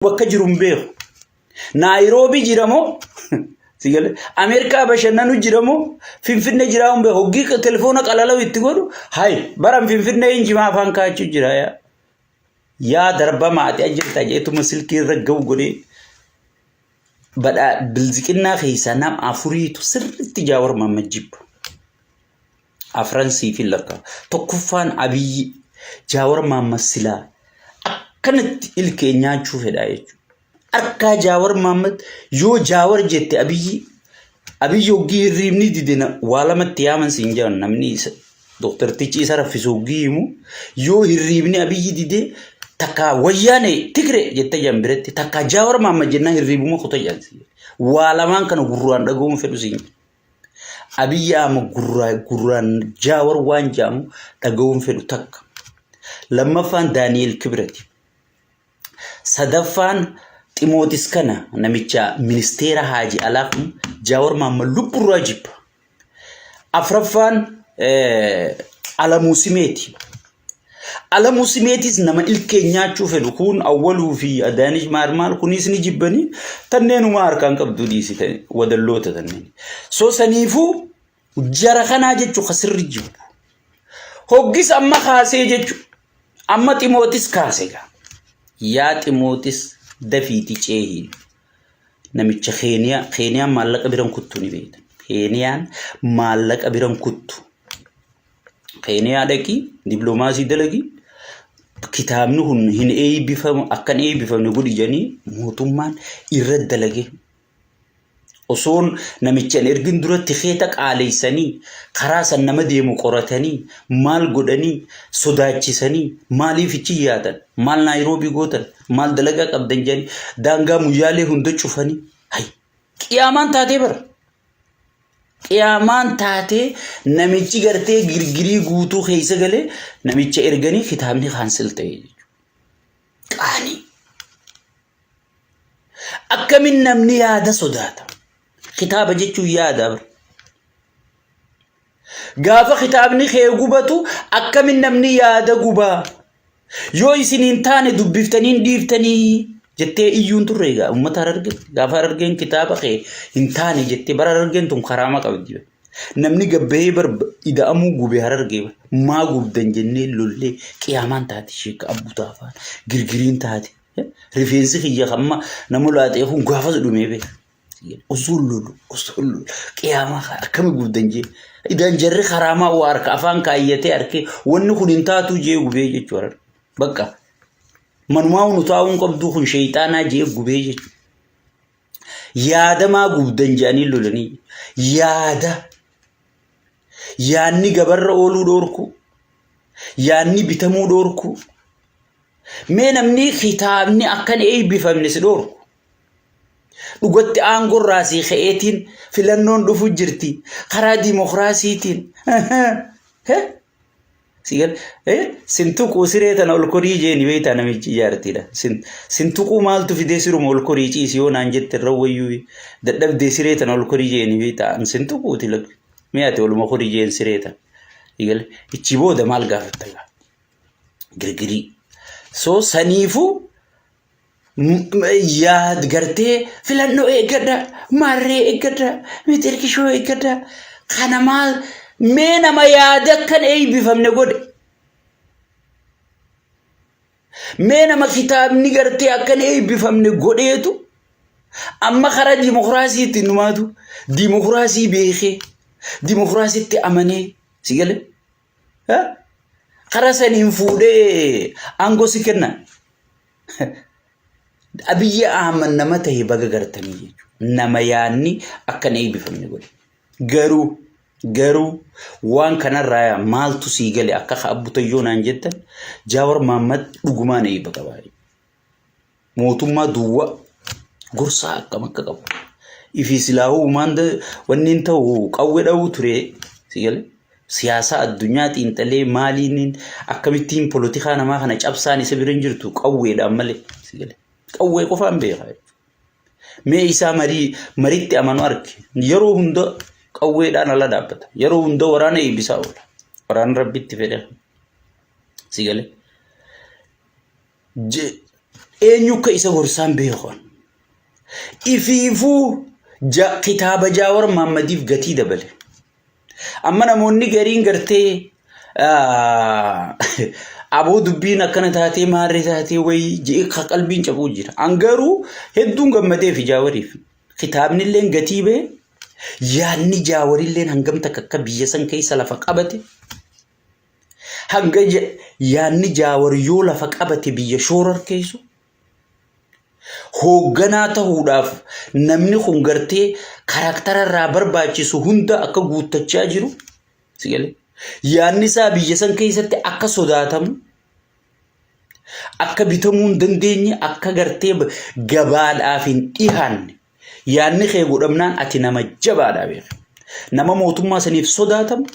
Bakka jiru hin beeku. Naayiroobii jira moo? Si galee? Ameerikaa bashannanu jira moo? Finfinnee jira hin beeku. Hoggii telefoona qalalau itti godhu hayi baran Finfinnee hin jimaa afaan kaachuu jira yaa. Yaa darbama ati ajjirta jeetuma silkii irra ga'u godhee badhaa bilziqinnaa keessaa nama afuriitu sirriitti Jaawar Mahammad jibba. Afran siif hin lakkaa. Tokkoffaan Abiyyi Jaawar Mahammad silaa akkanatti ilkee nyaachuu fedhaa jechuudha. Harkaa Jaawar Mahammad yoo Jaawar jette Abiyyi Abiyyi hoggii hirriibni dide waa lamatti yaaman siin jedhan namni isa dooktartichi isa raffisu hoggii himu yoo hirriibni Abiyyi dide takka wayyaane Tigre jette jedhan biratti takka Jaawar Mahammad jennaan hirriibuma kuta jedhan. Waa lamaan kana gurraan dhaga'uun fedhu siin jedhan. Abiyyi Ahmad gurraa gurraan Jaawar waan jedhamu dhaga'uun fedhu takka. Lammaffaan Daani'el Kibrati. Sadaffaan Ximootis kana namicha ministeera haaji alaa kun Jaawar Mahammad lubburraa jibba. Afraffaan Alamuu Simeeti. Alamuu Simeetis nama ilkee nyaachuu fedhu kun Awwaluu fi Adaanich maal maal kunis ni jibbanii tanneenumaa harkaan qabduu dhiisite wadalloota tanneen. So saniifuu jara kanaa jechuun ka sirri jibbu. Hoggis amma kaasee jechuun amma Ximootis kaase gaa. Yaa Ximootis dafiiti ceehii. Namicha Keeniyaa Keeniyaan maallaqa biran kuttu ni beektan. Keeniyaan maallaqa biran kuttu. Keeniyaa dhaqi dippiloomaasii dalagi kitaabni kun hin eebbifamu akka hin eebbifamne godhi jedhanii mootummaan irra dalage. Osoon namicha hin ergin duratti keeta qaaleessanii karaa san nama deemu qoratanii maal godhanii sodaachisanii maaliif ichi yaatan maal Naayiroobii gootan maal dalagaa qabdan jedhanii daangaa muyyaalee hunda cufanii hay qiyaamaan taatee bara. Qiyaamaan taatee namichi gartee girgirii guutuu keessa galee namicha erganii kitaabni kaansil ta'e jechuudha. Qaanii. Akkamin namni yaada sodaata? Kitaaba jechuun yaada bara. Gaafa kitaabni kee gubatu akkamin namni yaada gubaa? Yoo isin hin taane dubbiftanii hin dhiiftanii jettee iyyuun turre egaa uummata Harargee gaafa Harargeen kitaaba kee hin taane jettee bara Harargeen tun karaama qabdi. Namni gabbahee bar ida'amuu gube Harargee bar maa gubdan jennee lollee qiyaamaan taate sheekka abbuu taafaan girgiriin taate rifeensi kiyya kamma nama laaxee kun gaafas dhumee beeka. Osoo lolu osoo lolu qiyaamaa akkami gubdan jee idaan jarri karaamaa waa harka afaan kaayyatee harkee wanni kun hin taatuu jee gubee jechuudha. Bakka manumaa nu taa'uun qabduu kun sheeyxaanaa jee gubee jechuudha. Yaadamaa gubdan jedhanii lolanii yaada yaanni gabarra ooluu dhoorku yaanni bitamuu dhoorku mee namni kitaabni akkan eebbifamne si dhoorku. Dhugatti aangorraa sii ka'eetiin filannoon dhufu jirti. Karaa dimokiraasiitiin. Sin tuquu siree tana ol korii jeeni beektaa namichi ijaartiidha. Sin tuquu maaltu fidee siruma ol korii ciisi yoo naan jette irra wayyuu dadhabdee siree tana ol korii jeeni beektaa. Sin tuquuti lakki. Mee ati oluma korii jeen siree tana. Ichi booda maal gaafatta gaa? Girgirii. So saniifuu yaad gartee filannoo eeggadha maarree eeggadha mixirkishoo eeggadha kana maal mee nama yaada akkan eebbifamne godhe mee nama kitaabni gartee akkan eebbifamne godheetu amma karaa dimokiraasiitti numaatu dimokiraasii beekee dimokiraasiitti amanee si galee karaa saniin fuudhee aangoo si kenna. Abiyyi Ahmad nama ta'e baga gartanii jechuudha. Nama yaadni akka hin eebbifamne godhe. Garuu garuu waan kanarraa maaltu sii gale akka abbu tayyoo naan jettan Jaawar Mahaammad dhugumaan eebba qaba. Mootummaa duwwaa gorsaa akkam akka qabu. Ifi silaahuu uumaan wanni hin ta'u qawwee dha'uu ture si gale. Siyaasaa addunyaa xiinxalee maaliin akkamittiin polotikaa namaa kana cabsaan isa bira hin jirtu qawweedhaan malee si gale. Qawwee qofaan beeka. Mee isaa marii maritti amanu arge yeroo hunda qawweedhaan ala dhaabbata. Yeroo hunda waraana eebbisaa oola. Waraana rabbitti fedhe. Si gale. Eenyu akka isa gorsaan beekan. Ifiifuu kitaaba Jaawar Maammadiif gatii dabale. Amma namoonni gariin gartee aboo dubbiin akkana taatee maarree taatee wayii je'ee ka qalbiin cabuu jira. An garuu hedduun gammadeef Jaawariif. Kitaabni illeen gatii ba'e yaadni Jaawarilleen hangam takka akka biyya san keessa lafa qabate hanga yaadni Jaawar yoo lafa qabate biyya shoorarkeessu hoogganaa tahuudhaaf namni kun gartee karaktara irraa barbaachisu hunda akka guuttachaa jiru si galee yaadni isaa biyya san keessatti akka sodaatamu akka bitamuu hin dandeenye akka gartee gabaadhaaf hin dhihaanne yaadni kee godhamnaan ati nama jabaadha beeka. Nama mootummaa saniif sodaatamu,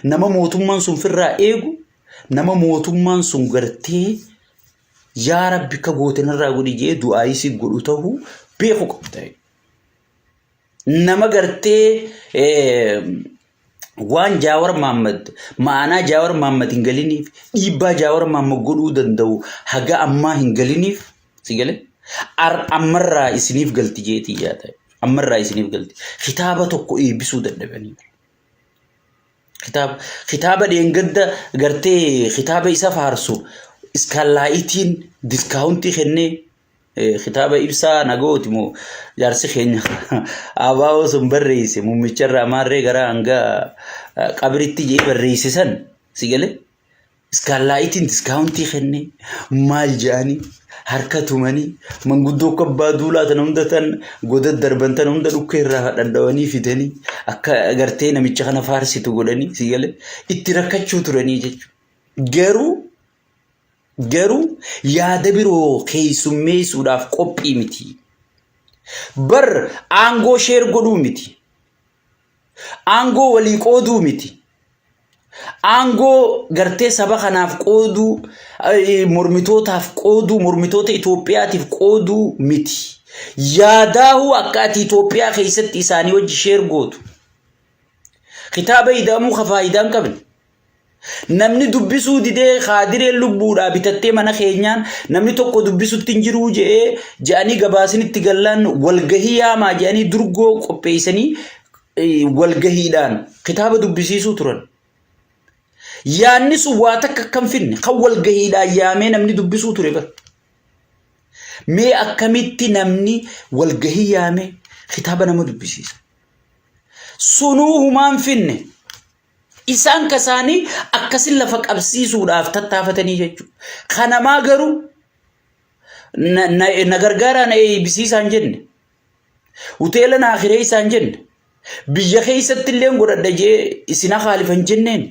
nama mootummaan sun firraa eegu, nama mootummaan sun gartee yaa rabbi akka goote narraa godhi jedhee du'aayii si godhu ta'uu beeku qabda. Nama gartee waan Jaawar Maammad ma'anaa Jaawar Maammad hin galiniif dhiibbaa Jaawar Maammad godhuu danda'u haga ammaa hin galiniif si gale ammarraa isiniif galti jeetii yaada. Ammarraa isiniif galti. Kitaaba tokko eebbisuu dadhabanii. Kitaaba kitaaba dheengadda gartee kitaaba isa faarsu iskaalaayitiin diskaawuntii kennee kitaaba ibsaa nagooti moo jaarsi keenya abaa'oo sun barreesse muummicharraa maarree gara hanga qabritti jee barreesse san si galee Iskaalaayitiin diskaawuntii kennee maal jedhanii harka tumanii manguddoo akka abbaa duulaa tana hunda tan goda darban tana hunda dhukkee irraa dhandhawanii fidanii akka gartee namicha kana faarsitu godhanii si galee itti rakkachuu turanii jechuudha. Garuu garuu yaada biroo keessummeessuudhaaf qophii miti. Bar aangoo sheer godhuu miti. Aangoo walii qooduu miti. Aangoo gartee saba kanaaf qooduu, mormitootaaf qooduu, mormitoota Itoophiyaatiif qooduu miti. Yaadaahuu akka ati Itoophiyaa keessatti isaanii wajji sheer gootu. Kitaaba ida'amuu ka faayidaa hin qabne. Namni dubbisuu didee kaadireen lubbuudhaa bitattee mana keenyaan namni tokko dubbisutti hin jiruu je'ee je'anii gabaasinitti gallaan walgahii yaamaa je'anii durgoo qopheessanii walgahiidhaan kitaaba dubbisiisuu turan. Yaanni sun waa takka akka hin finne kan walgahiidhaan yaamee namni dubbisuu ture bara. Mee akkamitti namni walgahii yaamee kitaaba nama dubbisiisa? Sunuu humaan finne. Isaan kasaanii akkasin lafa qabsiisuudhaaf tattaafatanii jechuudha. Kanamaa garuu na gargaaraa na eebbisiisaa hin jenne. Hoteela naa kireessaa hin jenne. Biyya keessatti illee godhadha jee isin hakaalifa hin jenneen.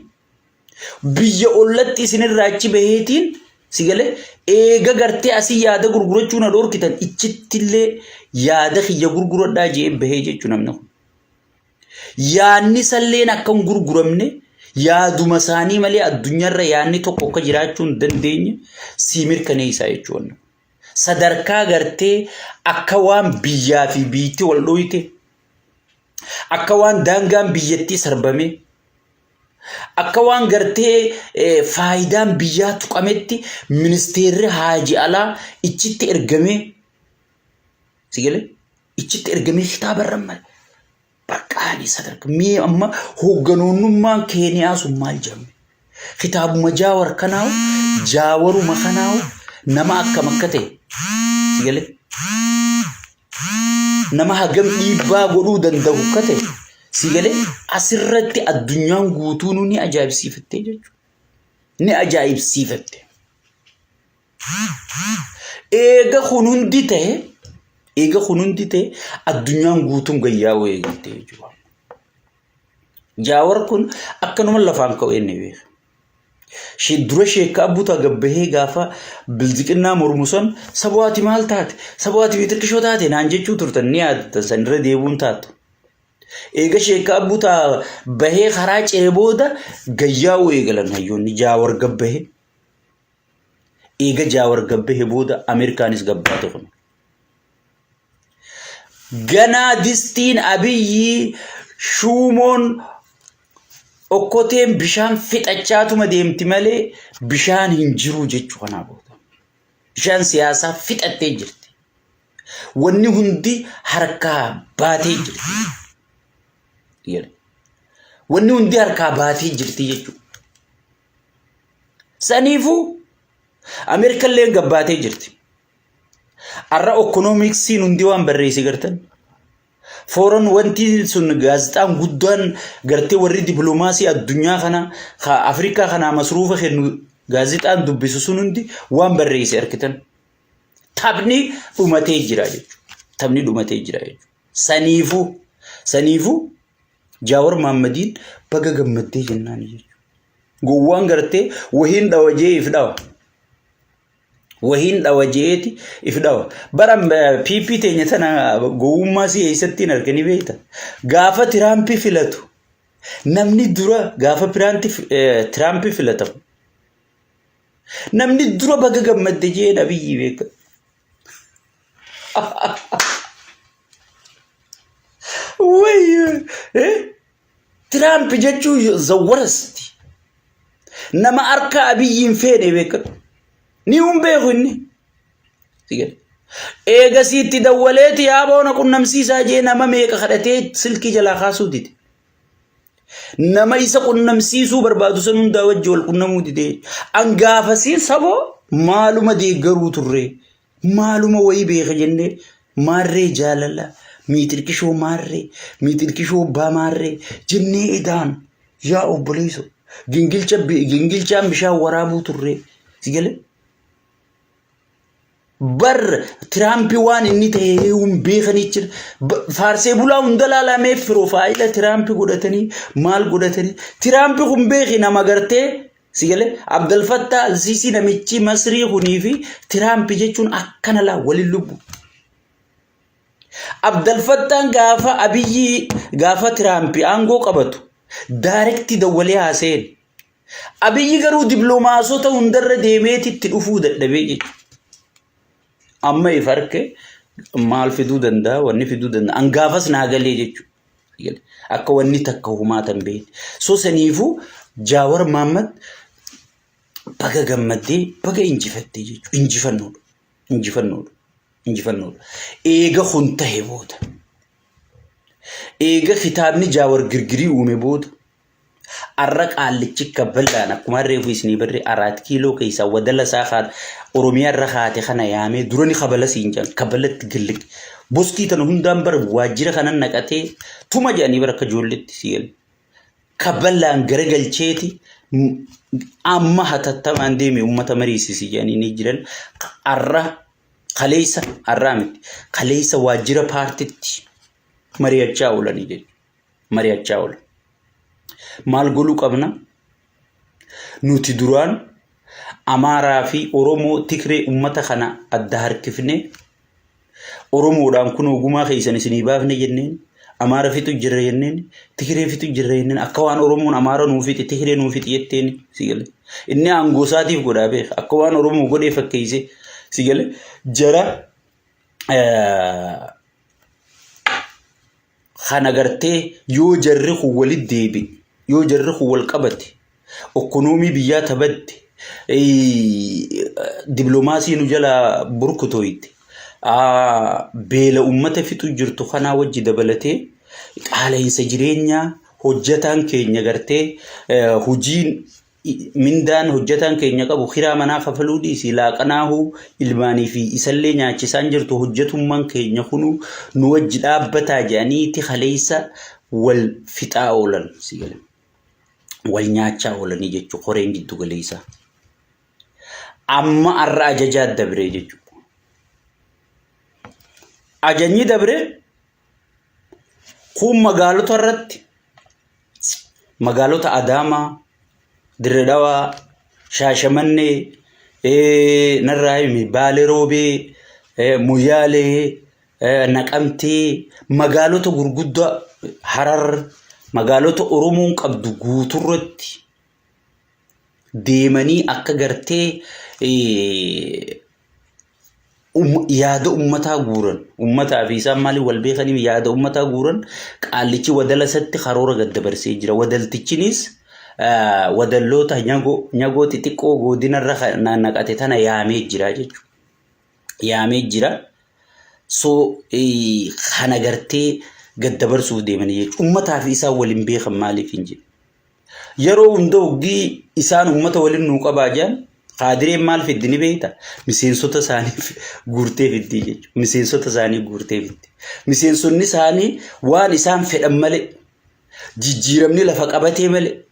Biyya ollatti isinirraa achi baheetiin si galee eega gartee asii yaada gurgurachuu na dhorkitan ichitti illee yaada kiyya gurguradhaa jee bahee jechuudha namni kun. Yaanni salleen akka hin gurguramne yaaduma isaanii malee addunyaarra yaanni tokko akka jiraachuu hin dandeenye sii mirkaneessaa jechuudha. Sadarkaa gartee akka waan biyyaa fi biyyatti wal dhooyte akka waan daangaan biyyattii sarbame akka waan gartee faayidaan biyyaa tuqametti ministeerri haaji alaa ichitti ergamee si galee ichitti ergamee kitaaba irra male. Baqqaanii sadarka mee amma hoogganoonnummaan Keeniyaa sun maal jedhame? Kitaabuma Jaawar kanaawu Jaawaruma kanaawu nama akkam akka ta'e si galee nama hagam dhiibbaa godhuu danda'u akka ta'e si galee asirratti addunyaan guutuunuu ni ajaa'ibsiifattee jechuudha. Ni ajaa'ibsiifatte. Eega kun hundi ta'e eega kun hundi ta'e addunyaan guutuun gayyaa'uu eegalte jechuudha. Jaawar kun akkanuma lafaan ka'u inni beeka. Dura sheekka abbuutaa gabbahee gaafa bildiqinnaa mormu san sabawaati maal taate sabawaati bitirqishoo taate naan jechuu turtan ni yaadatan san irra deebuun taatu. Eega sheekka abbuutaa bahee karaa cee booda gayyaa'uu eegalan hayyoonni jaawar gabbahee. Eega Jaawar gabbahe booda Ameerikaanis gabbaate kun. Ganaa distiin Abiyyi shuumoon okkoteen bishaan fixachaatuma deemti malee bishaan hin jiru jechuu kanaa booda. Bishaan siyaasaa fixattee jirti. Wanni hundi harkaa baatee jirti. Jedhe. Wanni hundi harkaa baatee jirti jechuudha. Saniifuu Ameerikallee gabbaatee jirti. Har'a okkonoomiksiin hundi waan barreesse gartan. Fooran wanti sun gaazexaan guddaan gartee warri dippiloomaasii addunyaa kana ka Afrikaa kanaa masruufa kennu gaazexaan dubbisu sun hundi waan barreesse argitan. Taphni dhumatee jira jechuudha. Taphni dhumatee jira jechuudha. Saniifuu saniifuu Jaawar Maammadiin baga gammaddee jennaan jechuudha. Gowwaan gartee wahiin dhawa jee if dhawa. Wahiin dhawa jeeti if dhawa. Bara PP teenya tana gowwummaa si eessatti hin argani beekta. Gaafa Tiraampi filatu namni dura gaafa Tiraampi filatamu namni dura baga gammadde jeen Abiyyi beeka. Wayyo. Tiraamp jechuun the worst. Nama harka Abiyyi hin feene beekadhu. Ni hin beeku inni. Eegasii itti dawwaleeti yaaboo na qunnamsiisaa jee nama meeqa kadhatee silkii jalaa kaasuu dide. Nama isa qunnamsiisuu barbaadu san hundaa wajji wal qunnamuu dide. An gaafasii saboo maaluma deeggaruu turre. Maaluma wayii beeka jennee maarree jaalala miixirqishoo maarree miixirqishoo abbaa maarree jennee edaan yaa obboleesso gingilcha gingilchaan bishaan waraabuu turree si galee bar Tiraampi waan inni ta'e hin beekanii jira. Faarsee bulaa hunda laalamee piroofaayila Tiraampi godhatanii maal godhatanii Tiraampi kun beeki nama gartee Si galee Abdel Fattah Al-Sisi namichi Masrii kunii fi Tiraamp jechuun akkana laa waliin lubbu. Abdel Fattaan gaafa Abiyyi gaafa Tiraamp aangoo qabatu daarekti dawwalee haasa'een. Abiyyi garuu dippiloomaasota hundarra deemeeti itti dhufuu dadhabee jechuudha. Amma if harke maal fiduu danda'a wanni fiduu danda'a an gaafas naa galee jechuudha. Akka wanni takka humaatan beekne. So saniifuu Jaawar Maammad baga gammaddee baga injifattee jechuudha. Injifannoodha. Injifannoodha. Injifannoodha. Eega kun tahe booda. Eega kitaabni Jaawar girgirii uume booda. Arra qaallichi kabballaan akkuma reefu isinii barree araat kiiloo keessaa wadala isaa kaan Oromiyaa irra kaate kana yaamee dura ni kabala siin jedhan kabalatti gilliq. Boskii tana hundaan bara waajjira kanan naqatee tuma jedhanii bara akka ijoolleetti si galu. Kaballaan garagalcheeti amma hatattamaan deeme uummata mariisisi jedhanii ni jiran. Arra kaleessa arraa miti kaleessa waajjira paartitti mari'achaa oolanii jechuudha. Mari'achaa oolan. Maal godhuu qabna? Nuti duraan Amaaraa fi Oromoo Tigree uummata kana adda harkifnee Oromoodhaan kun ogumaa keessan isinii baafne jenneen Amaara fixu jirra jenneen Tigree fixu jirra jenneen akka waan Oromoon Amaara nuu fixi Tigree nuu fixi jetteen si gale. Inni aangoo isaatiif godhaa beeka akka waan Oromoo godhee fakkeessee si gale jara Kana gartee yoo jarri kun walitti deebi'e, yoo jarri kun wal qabate, okkonoomii biyyaa tabadde, dippiloomaasii nu jalaa burkutoyte, beela uummata fixu jirtu kanaa wajji dabalatee qaala'insa jireenyaa hojjataan keenya gartee hojiin Mindaan hojjataan keenya qabu kiraa manaa kafaluu dhiisii laaqanaahuu ilmaanii fi isallee nyaachisaan jirtu hojjatummaan keenya kunuu nu wajji dhaabbataa jedhaniiti kaleessa wal fixaa oolan si gale. Wal nyaachaa oolanii jechuu koreen giddu galeessaa. Amma har'a ajajaa dabree jechuudha. Ajajni dabree kun magaalota irratti magaalota Adaamaa, Dirre Dhawaa, Shaashamannee, narraa himi Baalee Roobee, Moyyaalee, Naqamtee, magaalota gurguddaa Harar, magaalota Oromoon qabdu guuturratti deemanii akka gartee yaada ummataa guuran ummataa fi isaan maaliin wal beekaniif yaada ummataa guuran qaallichi wadala isatti karoora gad dabarsee jira. Wadaltichinis wadalloota nyagoo xixiqqoo godinarra naqate tana yaamee jira jechuudha. Yaamee jira. So kana gartee gad dabarsuuf deemanii jechuudha. Uummataa fi isaan waliin beekan maaliif hin jedhu. Yeroo hunda hoggii isaan uummata waliin nuu qabaa jedhan kaadireen maal fiddi ni beekta? Miseensota isaanii guurtee fiddii jechuudha. Miseensota isaanii guurtee fiddi. Miseensonni isaanii waan isaan fedhan malee jijjiiramni lafa qabatee malee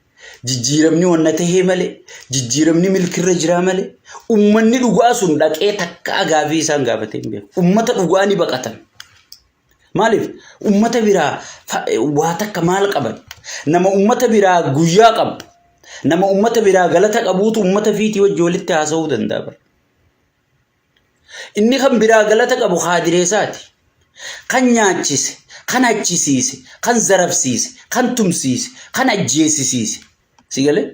Jijjiiramni wanna tahee malee, jijjiiramni milkirra jiraa malee, ummanni dhugaa sun dhaqee takkaa gaafii isaan gaafatee hin beeku. Ummata dhugaa ni baqatan. Maaliif? Ummata biraa waa takka maal qaban? Nama ummata biraa guyyaa qabu, nama ummata biraa galata qabuutu ummata fiitii wajji walitti haasa'uu danda'a bara. Inni kan biraa galata qabu kaadireesaati. Kan nyaachise, kan achisiise, kan zarafsiise, kan tumsiise, kan ajjeesisiise. Si galee?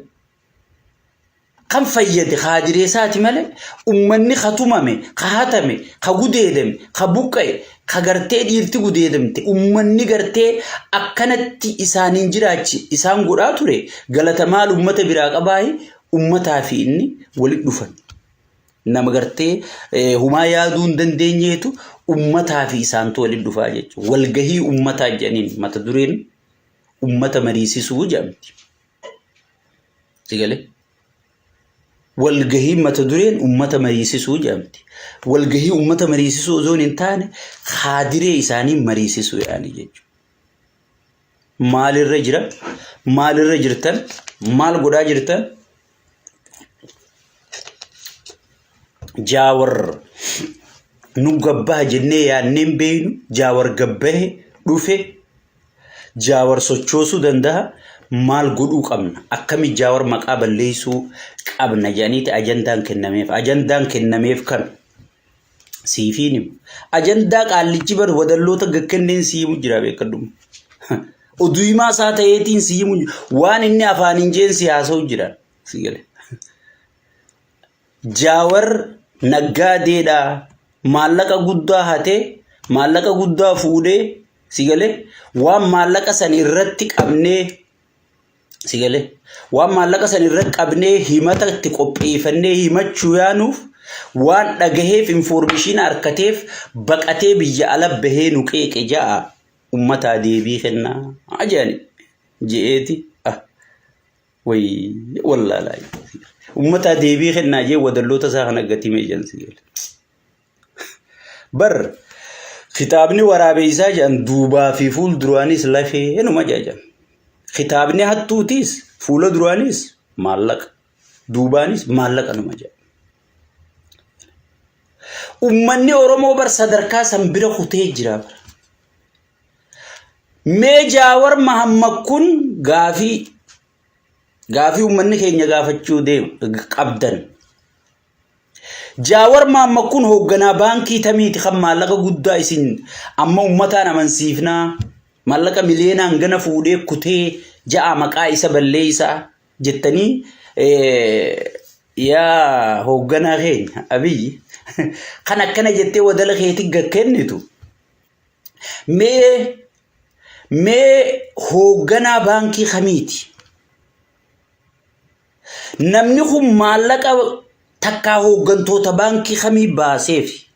Kan fayyade kaadireesaati malee ummanni ka tumame, ka hatame, ka gudeedame, ka buqqa'e, ka gartee dhiirti gudeedamte, ummanni gartee akkanatti isaaniin jiraachi isaan godhaa ture galata maal ummata biraa qabaayi ummataa fi inni walitti dhufan. Nama gartee humaa yaaduu hin dandeenyeetu ummataa fi isaantu walitti dhufaa jechuudha. Walgahii ummataa jedhaniin mata dureen ummata mariisisuu jedhamti. Si galee? Walgahii mata dureen ummata mariisisuu jedhamti. Walgahii ummata mariisisuu osoo hin taane kaadiree isaanii mariisisuu yaani jechuudha. Maalirra jira? Maalirra jirtan? Maal godhaa jirtan? Jaawar nu gabbaha jennee yaadnee hin beeknu. Jaawar gabbahe dhufe jaawar sochoosuu danda'a. Maal godhuu qabna? Akkami jaawar maqaa balleessuu qabna jedhaniiti ajandaan kennameef. Ajandaan kennameef kan siifiin himu. Ajandaa qaallichi bar wadalloota gakkenneen sii himu jira beekadhuma. Oduu himaa isaa ta'eetiin sii himu waan inni afaaniin jeen si haasa'u jira. Si gale. Jaawar naggaadeedha. Maallaqa guddaa hatee maallaqa guddaa fuudhee si galee waan maallaqa san irratti qabnee Si galee? Waan maallaqa san irra qabnee himata itti qopheeffannee himachuu yaanuuf waan dhagaheef infoormeeshiina harkateef baqatee biyya ala bahee nu qeeqe ja'a ummataa deebii kennaa jedhani je'eeti ah wayii wallaalaa ummataa deebii kennaa jee wadalloota isaa kana gatimee jedhan si gale. Bar kitaabni waraabeessaa jedhan duubaa fi fuul duraanis lafee inuma jedhan. Kitaabni hattuutiis fuula duraanis maallaqa duubaanis maallaqa numa jedhan. Uummanni Oromoo bar sadarkaa san bira kutee jira bara. Mee Jaawar Mahammad kun gaafii gaafii uummanni keenya gaafachuu deemu qabdan. Jaawar Mahammad kun hoogganaa baankii tamiiti kan maallaqa guddaa isin amma ummataan amansiifnaa maallaqa miliyoonaan gana fuudhee kutee ja'a maqaa isa balleessaa jettanii yaa hoogganaa keenya Abiyyi kan akkana jettee wadala keetti gad kennitu mee mee hoogganaa baankii kamiiti? Namni kun maallaqa takkaa hooggantoota baankii kamii baaseefi?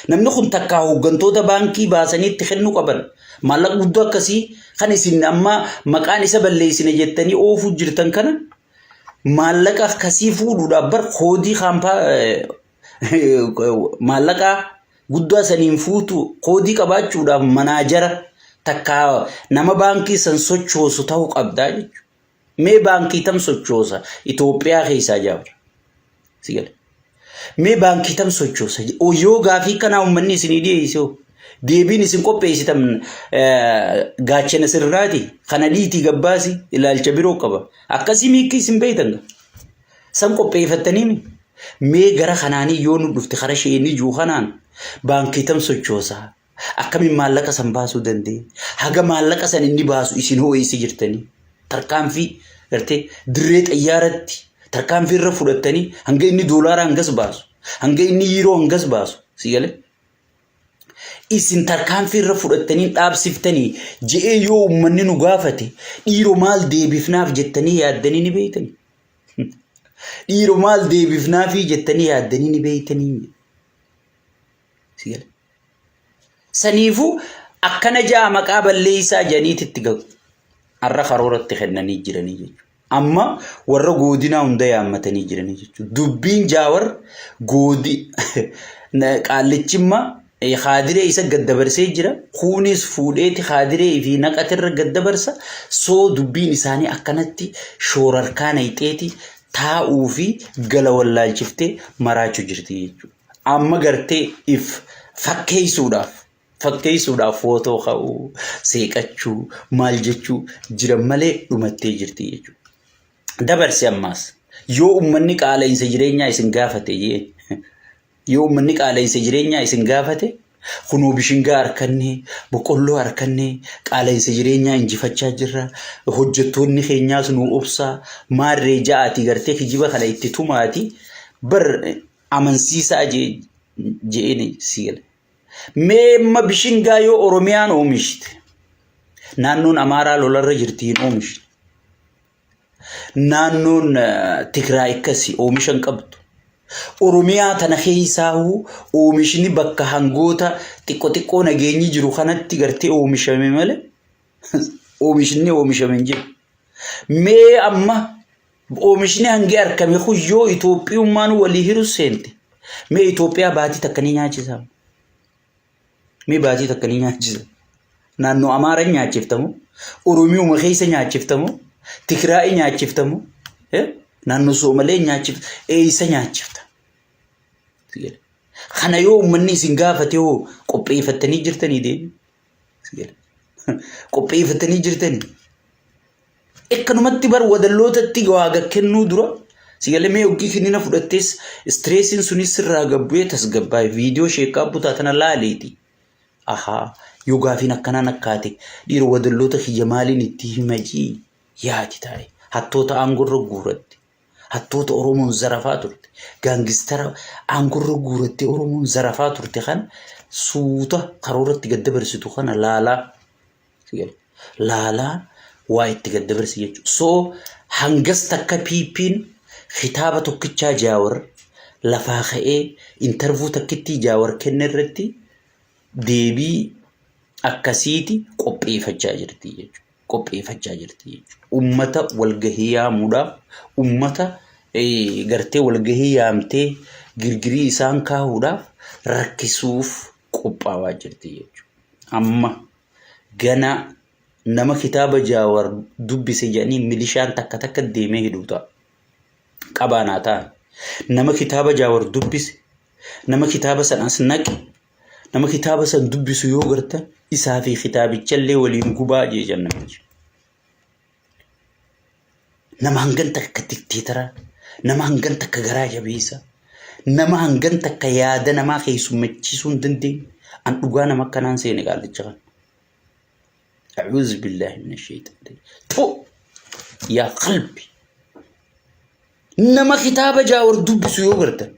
Namni kun takkaa hooggantoota baankii baasanii itti kennuu qaban. Maallaqa guddaa akkasii kan isin amma maqaan isa balleessine jettanii oofuu jirtan kana maallaqa akkasii fuudhuudhaaf bar koodii kaampaa maallaqa guddaa saniin fuutu koodii qabaachuudhaaf manaajara takkaa nama baankii san sochoosu ta'uu qabdaa jechuudha. Mee baankii tam sochoosa Itoophiyaa keessaa jaabra. Si gala. Mee baankii tam sochoosa. Yoo gaafii kanaa uummanni isinii dhiyeesse hoo? Deebiin isin qopheessitan gaachana sirraati. Kana dhiitii gabbaasi ilaalcha biroo qaba. Akkasii miikki isin beektan. San qopheeffattanii mi? Mee gara kanaanii yoo nu dhufte kara isheen ijuu kanaan baankii tam sochoosa. Akkamiin maallaqa san baasuu danda'e? Haga maallaqa san inni baasu isin hoo eessa jirtanii? Tarkaanfii gartee dirree xayyaaratti tarkaanfii irra fudhattanii hanga inni doolaara hangas baasu, hanga inni yiiroo hangas baasu si galee? Isin tarkaanfii irra fudhattanii dhaabsiftanii je'ee yoo uummanni nu gaafate dhiiroo maal deebifnaaf jettanii yaaddanii ni beektanii? Dhiiroo maal deebifnaafii jettanii yaaddanii ni beektanii? Si gale. Saniifuu akkana ja'a maqaa balleessaa jedhaniititti gahu. Har'a karooratti kennanii jiranii jechuudha. Amma warra goodinaa hunda yaammatanii jiranii jechuudha. Dubbiin jaawar goodi qaallichimma kaadiree isa gad dabarsee jira. Kuunis fuudheeti kaadiree fi naqatirra gad dabarsa. Soo dubbiin isaanii akkanatti shoorarkaa nayxeeti taa'uu fi gala wallaalchiftee maraachuu jirti jechuudha. Amma gartee if fakkeessuudhaaf fakkeessuudhaaf footoo ka'uu, seeqachuu, maal jechuu jiran malee dhumattee jirti jechuudha. Dabarsi ammaas yoo uummanni qaala'insa jireenyaa isin gaafate jee yoo uummanni qaala'insa jireenyaa isin gaafate kunoo bishingaa harkannee boqqolloo harkannee qaala'insa jireenyaa injifachaa jirra hojjettoonni keenyaas nu obsaa maarree ja'aati gartee kijiba kana itti tumaati bar amansiisaa je'een si gala. Mee amma bishingaa yoo Oromiyaan oomishte naannoon Amaaraa lolarra jirti hin oomishne. Naannoon Tigraay akkasi oomisha hin qabdu. Oromiyaa tana keessaahuu oomishni bakka hangoota xiqqoo xiqqoo nageenyi jiru kanatti gartee oomishame malee oomishni oomishame hin jiru. Mee amma Oomishni hangi argame kun yoo Itoophiyummaan walii hiru seente mee Itoophiyaa baatii takka ni nyaachisa. Mee baatii takka ni nyaachisa. Naannoo Amaara nyaachiftamu, Oromiyuma keessa nyaachiftamu, Tigraay nyaachiftamu, naannoo Soomalee nyaachifta, eessa nyaachifta? Kana yoo uummanni isin gaafate hoo qopheeffattanii jirtanii deebi? Qopheeffattanii jirtanii? Akkanumatti bar wadallootatti waa kennuu dura sigalee mee hoggii kinnina fudhattees istireesiin sunis sirraa gabbu'ee tasgabbaa'e viidiyoo sheekaa butaa tana laaleeti. Ahaa yoo gaafiin akkanaan akkaate dhiira wadalloota kiyya maaliin itti himajii yaadi taa'e hattoota aangorra guuratti. Hattoota Oromoon zarafaa turte. Gaangistara aangorra guurattee Oromoon zarafaa turte kan suuta karooratti gad dabarsitu kana laalaa. Laalaa waa itti gad dabarsi jechuudha. So hangas takka PP'n kitaaba tokkichaa Jaawar lafaa ka'ee intarvuu takkittii Jaawar kenne irratti deebii akkasiiti qopheeffachaa jirti jechuudha. Qopheeffachaa jirti jechuudha. Ummata walgahii yaamuudhaaf ummata gartee walgahii yaamtee girgirii isaan kaahuudhaaf rakkisuuf qophaawaa jirti jechuudha. Amma ganaa nama kitaaba Jaawar dubbise jedhanii milishaan takka takka deemee hidhuu ta'a. Qabaan haa ta'an. Nama kitaaba Jaawar dubbise, nama kitaaba san as naqe, nama kitaaba san dubbisu yoo gartan isaa fi kitaabichallee waliin gubaa jee jedhan namichi. Nama hangan takka dikteetara, nama hangan takka garaa jabeessa, nama hangan takka yaada namaa keessummachiisuu hin dandeenye. An dhugaa nama akkanaan seene qaallicha kana. A'uuzu billaahi mina sheexaan. Tu yaa qalbi. Nama kitaaba jaawar dubbisu yoo gartan.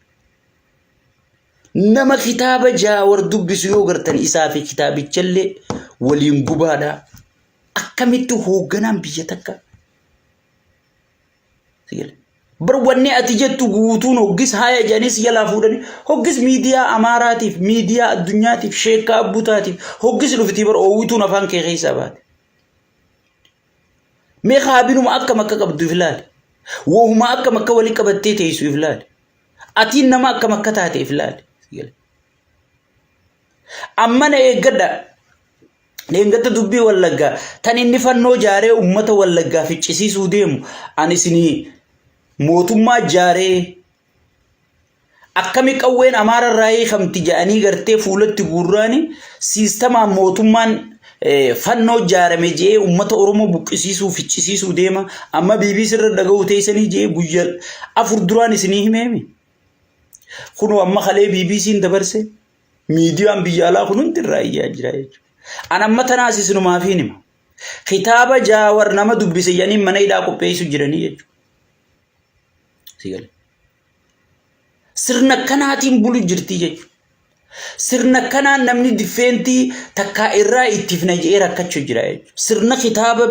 Nama kitaaba jaawar dubbisu yoo gartan isaa fi kitaabichallee waliin gubaadha. Akkamitti hoogganaan biyya takka bar wanni ati jettu guutuun hoggis haaya jedhanii si jalaa fuudhanii hoggis miidiyaa Amaaraatiif miidiyaa addunyaatiif sheekkaa abbutaatiif hoggis dhuftii bar oowwituun afaan kee keessaa baate. Mee kaabinuma akkam akka qabdu if ilaali. Wohuma akkam akka walii qabattee teessu if ilaali. Atiin nama akkam akka taate if ilaali. Amma na eeggadha. Dheengadda dubbii Wallaggaa tan inni fannoo jaaree uummata Wallaggaa ficcisiisuu deemu ani isinii mootummaa jaaree akkami qawween Amaara irraa hiikamti jedhanii gartee fuulatti guurraani siistamaan mootummaan fannoo jaarame je'ee uummata Oromoo buqqisiisuu ficcisiisuu deema amma BBC irra dhaga'uu teessanii je'ee guyya 4 duraan isinii himeemi. Kunoo amma kalee BBC'n dabarse miidiyaan biyya alaa kun hundi irraa iyyaa jira jechuudha. An amma tanaas isinumaaf hin hima. Kitaaba Jaawar nama dubbise jedhanii mana hidhaa qopheessu jiranii jechuudha. Si gale. Sirna akkanaatiin bulu jirti jechuudha. Sirna akkanaan namni diffeentii takkaa irraa ittifna jedhee rakkachuu jira jechuudha. Sirna kitaaba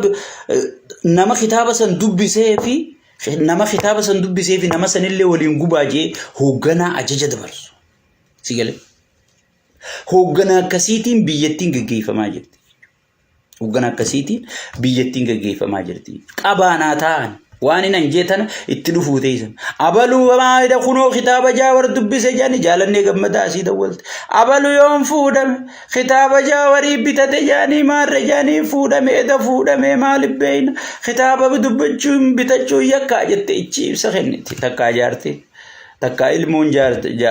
nama kitaaba san dubbisee fi nama kitaaba san dubbisee fi nama sanillee waliin gubaa jedhee hoogganaa ajaja dabarsu. Si galee? Hoogganaa akkasiitiin biyyattiin gaggeeffamaa jirti. Hoogganaa akkasiitiin biyyattiin gaggeeffamaa jirti. Qabaanaa ta'an waan hin anjee tana itti dhufuu teessan. Abaluu maayida kunoo kitaaba jaawar dubbise jedhani jaalannee gammadaa asii dawwalte. Abalu yoon fuudhame kitaaba jaawarii bitate jedhanii maarre jedhanii fuudhame eda fuudhame maaliif beeyna kitaaba dubbachuun bitachuun yakkaa jette ichi ibsa kenniti takkaa jaartee. Takkaa ilmoon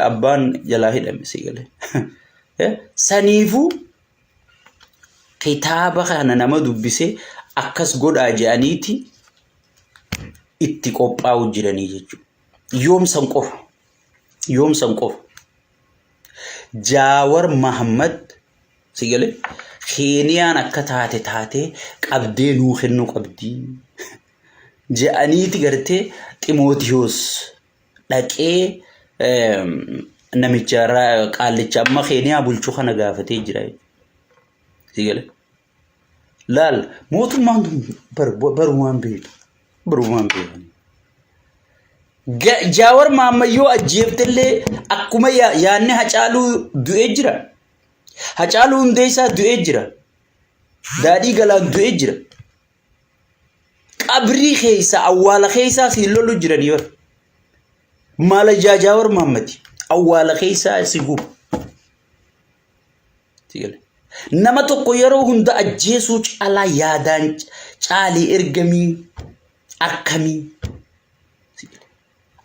abbaan jalaa hidhame si galee. Saniifuu kitaaba kana nama dubbisee akkas godhaa jedhaniiti itti qophaa'u jiranii jechuudha. Yoom san qofa. Yoom san qofa. Jaawar Mahammad si galee Keeniyaan akka taate taatee qabdee nuu kennuu qabdii. Je'aniiti gartee Ximootiyoos dhaqee namicha qaallicha amma Keeniyaa bulchu kana gaafatee jira. Si galee? Laal mootummaan tun barumaan beektu. Barumaan beekan. Jaawar Maammayyoo ajjeeftellee akkuma yaadni Hacaaluu du'ee jira. Hacaaluu Hundeessaa du'ee jira. Daadhii Galaan du'ee jira. Qabrii keessa awwaala keessaa siin lolu jiranii bar. Maala Jaawar Maammati awwaala keessaa si gubu. Nama tokko yeroo hunda ajjeesuu caalaa yaadaan caalii ergamii akkamii.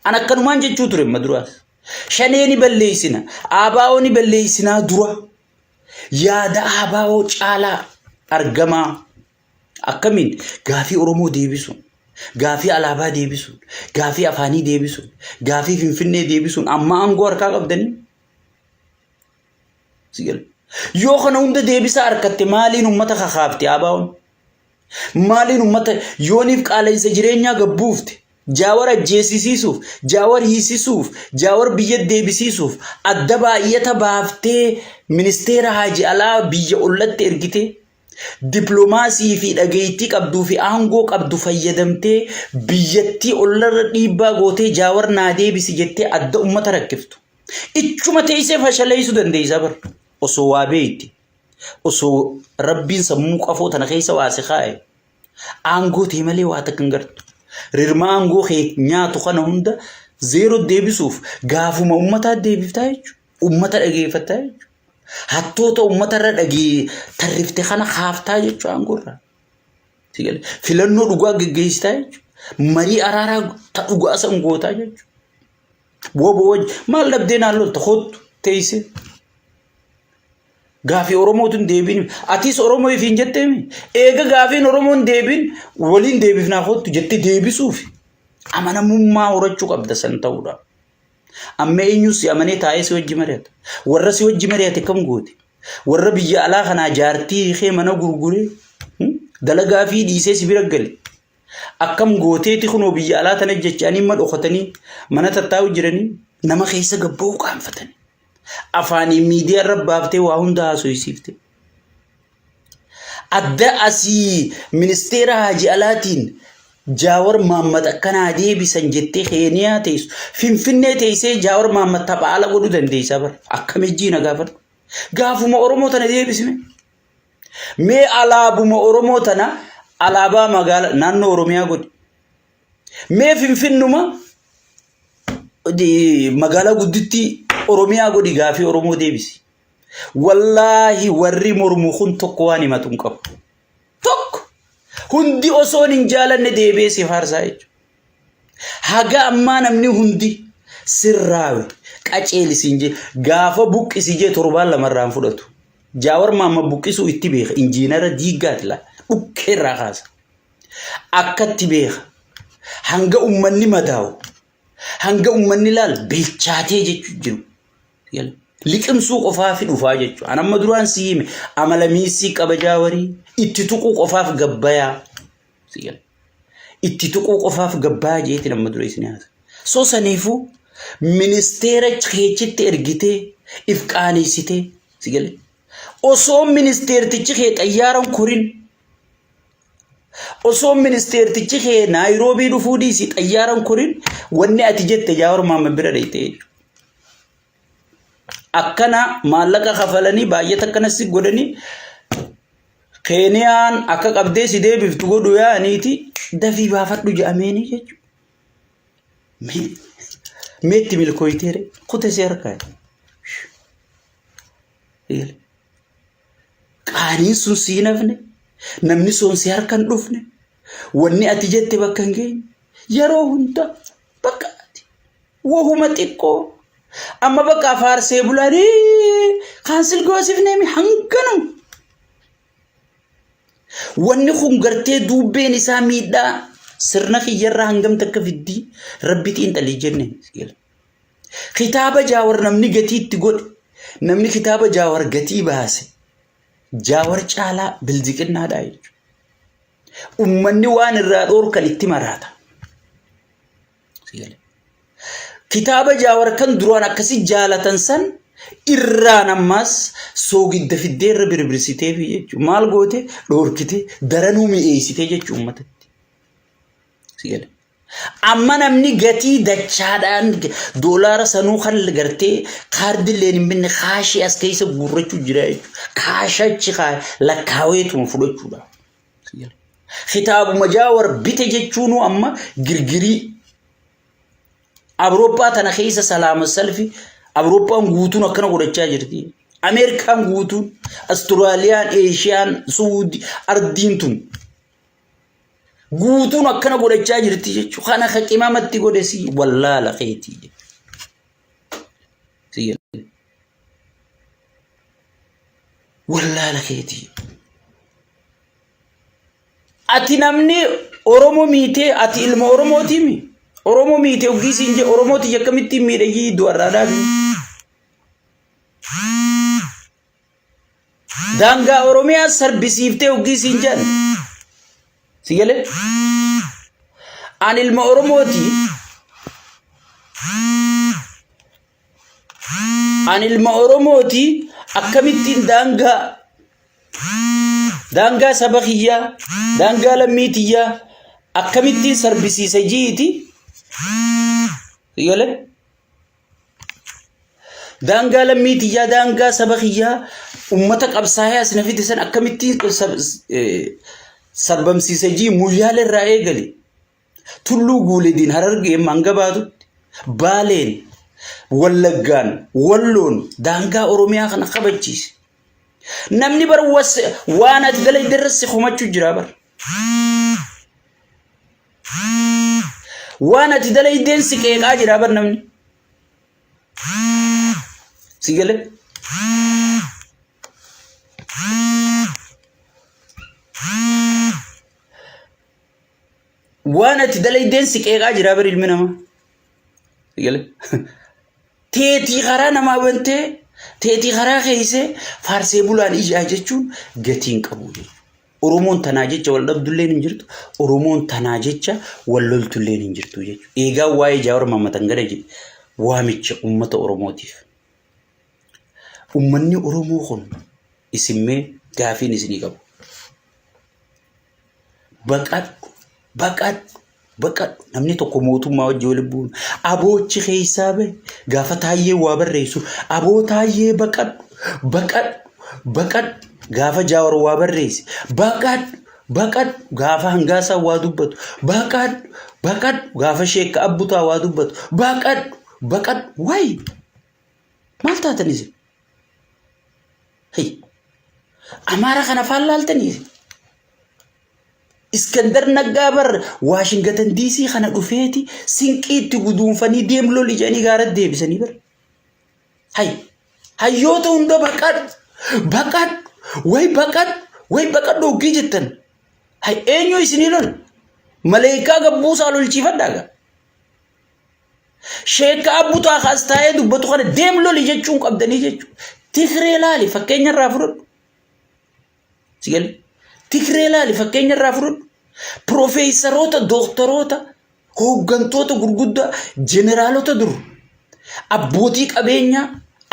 An akkanumaan jechuu ture amma duraas. Shanee ni balleessina, ABO ni balleessinaa dura. Yaada ABO caalaa argamaa. Akkamiin gaafii Oromoo deebisuun, gaafii alaabaa deebisuun, gaafii afaanii deebisuun, gaafii Finfinnee deebisuun amma aangoo harkaa qabdanii? Si gala. Yoo kana hunda deebisaa harkatte maaliin uummata kakaafte ABO'n? Maaliin uummata yooniif qaala'insa jireenyaa gabbuufte? Jaawar ajjeesisiisuuf, Jaawar hiisisuuf, Jaawar biyya deebisiisuuf adda baay'ata baaftee ministeera haaji alaa biyya ollatti ergitee Diplomaasii fi dhageettii qabduu fi aangoo qabdu fayyadamtee biyyattii ollarra dhiibbaa gootee Jaawar naa deebisi jettee adda ummata rakkiftu. Ichuma teessee fashaleessuu dandeessa bar. Osoo waa beekte. Osoo rabbiin sammuu qafoo tana keessa waa si kaa'e. Aangoo tee malee waa takka hin gartu. Rirma aangoo kee nyaatu kana hunda zeeroo deebisuuf gaafuma ummataa deebiftaa jechuudha. Ummata dhageeffattaa jechuudha. Hattoota uummatarra dhagee tarrifte kana kaaftaa jechuudha aangoorra. Filannoo dhugaa geggeessitaa jechuudha. Marii araaraa ta dhugaa san gootaa jechuudha. Woboo wajji maal dhabdee naan lolta kottu teessee. Gaafii Oromootu hin deebiin. Atis Oromoo ifiin jetteemi. Eega gaafiin Oromoo hin deebiin waliin deebifnaa kottu jettee deebisuufi. Amanamummaa horachuu qabda san ta'uudha. Amma eenyuun si amanee taa'ee si wajji mari'ata? Warra si wajji mari'ate kam goote? Warra biyya alaa kanaa jaartii hiikee mana gurguree dalagaa fi dhiisee si bira gale. Akkam gooteeti kunoo biyya alaa tana jechanii amma dhokatanii mana tattaa'u jiranii nama keessa gabba'uu qaanfatanii. Afaaniin miidiyaa irra baaftee waa hunda haasofsiifte. Adda asii ministeera haaji alaatiin Jaawar Maammad akkanaa deebisan jettee Keeniyaa teessu. Finfinnee teessee Jaawar Maammad tapha ala godhuu dandeessaa bara. Akkam ijjii na gaafadhu. Gaafuma Oromoo tana deebisime. Mee alaabuma Oromoo tana alaabaa magaala naannoo Oromiyaa godhi. Mee Finfinnuma magaalaa guddittii Oromiyaa godhi gaafii Oromoo deebisi. Wallaahi warri mormu kun tokko waan himatu hin qabu. Tokko hundi osoon hin jaalanne deebi'ee si faarsaa jechuudha. Haga ammaa namni hundi sirraawe qaceeli siin jee gaafa buqqisi jee torbaan lamarraan fudhatu. Jaawar maamma buqqisuu itti beeka injiinara diiggaati laa dhukkeerraa kaasa. Akkatti beeka hanga ummanni madaawu hanga ummanni laal bilchaatee jechuu jiru. Liqimsuu qofaafi dhufaa jechuudha. An amma duraan si hime amala miissii qaba jaawarii itti tuquu qofaaf gabbayaa. Itti tuquu qofaaf gabbayaa jeetiin amma dura isin haasa. So saniifuu ministeera keechitti ergitee if qaaneessitee si galee. Osoo ministeertichi kee xayyaaran korin osoo ministeertichi kee Naayiroobii dhufuu dhiisi xayyaaran korin wanni ati jette Jaawar Mahammad bira dhayxee jechuudha. Akkana maallaqa kafalanii baay'ata akkana si godhanii Keeniyaan akka qabdee si deebiftu godhu yaa'aniiti dafii baafadhu jedhameenii jechuudha. Meetti milkooyteere kute si harkaa. Qaaniin sun si hin hafne namni sun si harka hin dhufne wanni ati jette bakka hin geenye yeroo hunda bakka ati wahuma xiqqoo amma bakka faarsee bulanii kaansil goosifneemi hanganuma. Wanni kun gartee duubbeen isaa miidhaa sirna kiyyarraa hangam takka fiddii rabbi xiinxalii jenne. Kitaaba Jaawar namni gatii itti godhe, namni kitaaba Jaawar gatii baase, Jaawar caalaa bilziqinnaadha jechuudha. Ummanni waan irraa dhoorkan itti maraata. Kitaaba Jaawar kan duraan akkasi jaalatan san irraan ammaas soogidda fiddee irra birbirsiiteefi jechuudha. Maal goote dhoorkite daranuu mi'eessitee jechuudha uummatatti. Amma namni gatii dachaadhaan doolaara sanuu kan gartee kaardilleen hin binne kaashii as keessa guurrachuu jira jechuudha. Kaashachi lakkaaweetuma fudhachuudha. Kitaabuma Jaawar bite jechuunuu amma girgirii Awurooppaa tana keessa salaama salfi Awurooppaan guutuun akkana godhachaa jirti. Ameerikaan guutuun, Asturaaliyaan, Eeshiyaan, Suudi, ardiin tun guutuun akkana godhachaa jirti jechuudha. Kana ka qimamatti godhe si wallaala keetii. Si wallaala keetii. Ati namni Oromoo miitee ati ilma Oromootiimi. Oromoo miitee oggii siin jee Oromooti akkamittiin miidhagii du'arraa dhaabi. Daangaa Oromiyaa sarbisiiftee oggii siin jedhan. Si galee? Ani ilma Oromooti. Ani ilma Oromooti akkamittiin daangaa daangaa saba kiyyaa daangaa lammii tiyyaa akkamittiin sarbisiise jiiti. Si galee? Daangaa lammii tiyyaa daangaa saba kiyyaa ummata qabsaa'ee as na fide san akkamittiin sarbamsiise jii muyyaala irraa eegale. Tulluu Guulediin Harargeen hanga baatutti Baaleen Wallaggaan Walloon daangaa Oromiyaa kana kabachiise. Namni bar waan ati dalayde irra si komachuu jira bar. Waan ati dalaydeen si qeeqaa jira bar namni. Si galee? Waan ati dalaydeen si qeeqaa jira bar ilmi namaa. Si galee? Teetii karaa namaa bantee teetii karaa keeysee faarsee bulaan ijaa jechuun gatii hin qabu jechuudha. Oromoon tanaa jecha wal dhabdulleen hin jirtu, Oromoon tanaa jecha wal loltulleen hin jirtu jechuudha. Eegaa waa'ee Jaawar Mahammad hangana jedhe waamicha uummata Oromootiif. Uummanni Oromoo kun isinmee gaafiin isinii qabu. Baqadhu, baqadhu, baqadhu. Namni tokko mootummaa wajjin walitti bu'uun aboochi keessaa bahe gaafa taayyee waa barreessu aboo taayyee baqadhu, baqadhu, baqadhu. Gaafa jaawar waa barreesse baqadhu, baqadhu. Gaafa hangaasaa waa dubbatu baqadhu, baqadhu. Gaafa sheekka abbutaa waa dubbatu baqadhu, baqadhu. Wayi maal taatan isin? Hey. Amaara kana afaan laaltanii? Iskandar Naggaa bar Waashingatan DC kana dhufeeti sinqii itti guduunfanii deem loli jedhanii gaara deebisanii bar. Hay hayyoota hunda baqadhu baqadhu way baqadhu way baqadhu hoggii jettan. Hay eenyu isinii lola? Maleekaa gabbuusaa lolchiifadhaa gaa. Sheekka abbutaa kaas taa'ee dubbatu kana deem loli jechuun qabdanii jechuudha. Tigree laali fakkeenya irraa fudhadhu. Si galee? Tigree laali fakkeenya irraa fudhadhu. Piroofeesaroota, dooktaroota, hooggantoota gurguddaa, jeneraalota dur, abbootii qabeenyaa,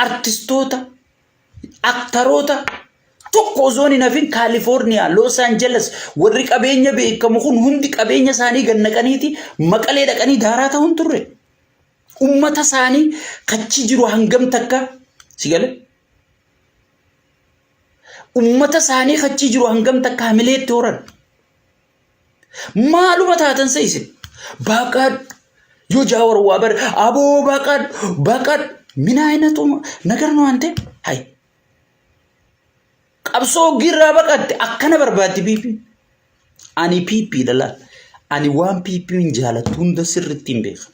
artistoota, aktaroota tokko osoo hin hafin Kaalifoorniyaa, Loos Aanjeles warri qabeenya beekamu kun hundi qabeenya isaanii gad naqaniiti maqalee dhaqanii daaraa ta'uun turre. Ummata isaanii kachi jiru hangam takka Si galee? Ummata isaanii kachii jiru hangam takka hamileetti horan. Maaluma taatan sa isin? Baqadhu. Yoo jaawar waa bare aboo baqadhu baqadhu. Minaa inatu nagar nu ante hay. Qabsoo hoggii irraa baqatte akkana barbaaddi PP. Ani PP dha laal. Ani waan PP hin jaalattu hunda sirriitti hin beeka.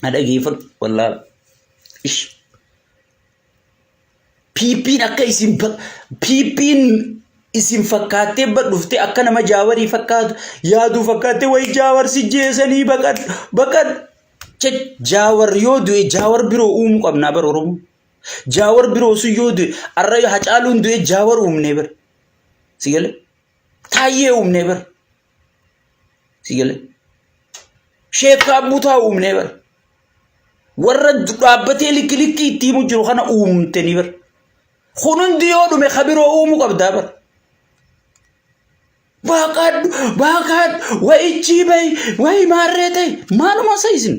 Na dhageeffadhu wallaala. Ish. PP'n akka isin PP'n isin fakkaattee badhuftee akka nama jaawarii fakkaatu yaaduu fakkaattee wayi jaawar si jeesanii baqadhu baqadhu. Jaawar yoo du'e jaawar biroo uumuu qabnaa bara Oromoo. Jaawar biroo sun yoo du'e arra Hacaaluun du'e jaawar uumnee bara. Si galee? Taayyee uumnee bara. Si galee? Sheekkaa Butaa uumnee bara. Warra dhaabbatee likki likki itti himu jiru kana uumtanii bara. Kun hundi yoo dhume ka biroo uumuu qabdaa bara. Baaqadhu baaqadhu wayichii bahi wayi maarree ta'e maaluma isa isin.